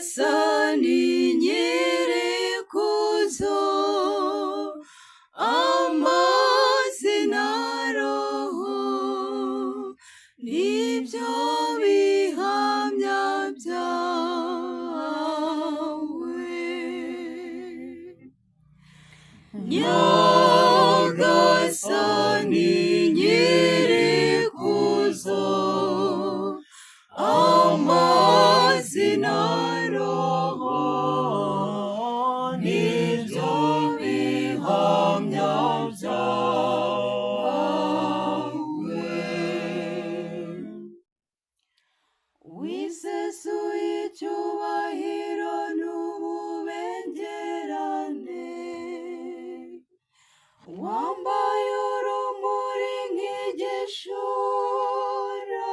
Nyagasani nyir'ikuzo, amazi na roho nibyo bihamya byawe. Nyagasani nyir'ikuzo, amazi na roho nibyo bihamya byawe. Wisesuye icyubahiro n'ububengerane, wambaye urumuri nk'igishura,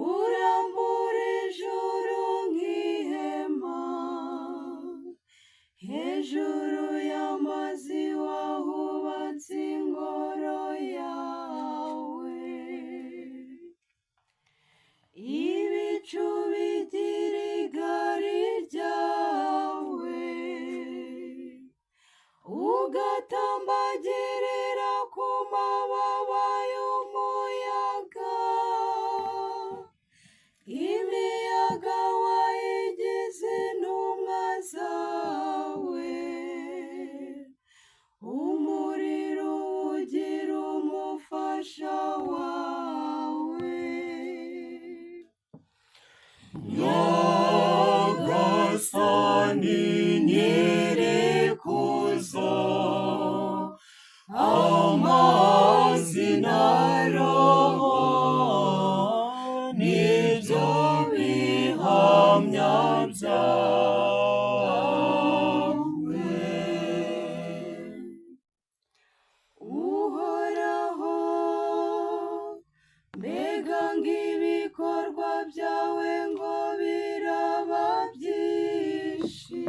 urambura ijuru nk'ihema, hejuru y'amazi wahubatse ingoro yawe. Ibicu bigira igari ryawe, ugatambagirira ku mababa y'umuyaga. Imiyaga wayigize intumwa zawe, umuriro ugira umufasha wawe. Nyagasani nyir'ikuzo, amazi na roho nibyo bihamya byawe. Uhoraho, mbega ng'ibikorwa byawe ngo biraba byinshi!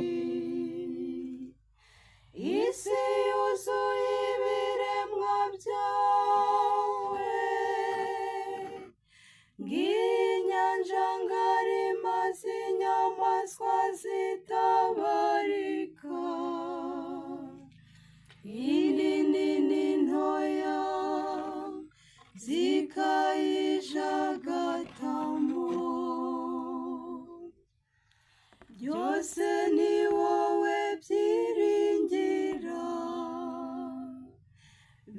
Isi yuzuye ibiremwa byawe, ngiyi inyanja ngari maze inyamaswa zitabarika, inini n'intoya zikayijagatamo. Byose ni wowe byiringira,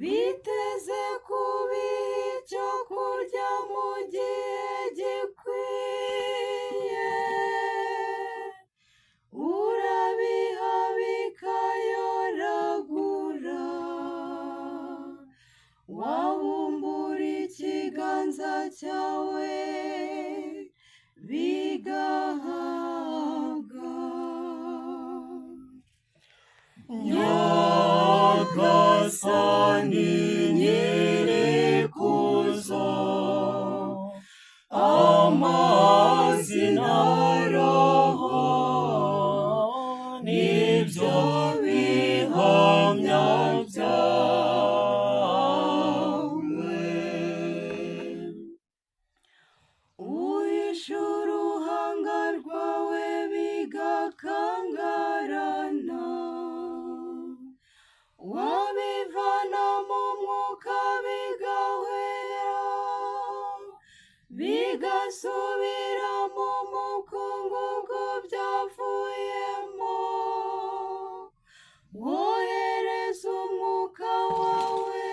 biteze kubiha icyo kurya mu gihe gikwiye, urabiha bikayoragura, wabumbura ikiganza cyawe bigahaga. Nyagasani nyir'ikuzo, amazi na roho nibyo bihamya byawe. Uhisha uruhanga rwawe bigakangarana, wabivana mu mwuka bigahwera, bigasubira mu mukungugu byavuyemo. Wohereza umwuka wawe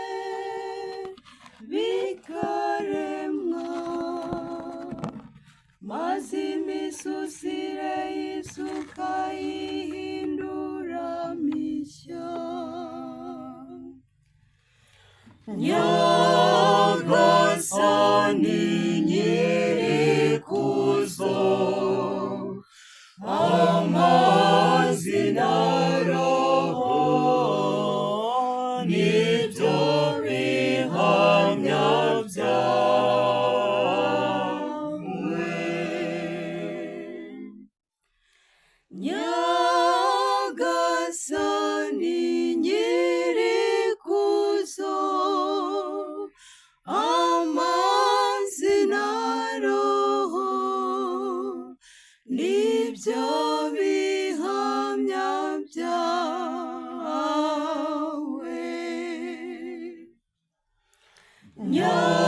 bikaremwa, maze imisusire y'isuka yihindura mishya. Nyagasani nyir'ikuzo, amazi na roho nibyo bihamya byawe. Nyagasani nyir'ikuzo, amazi na Nyagasani.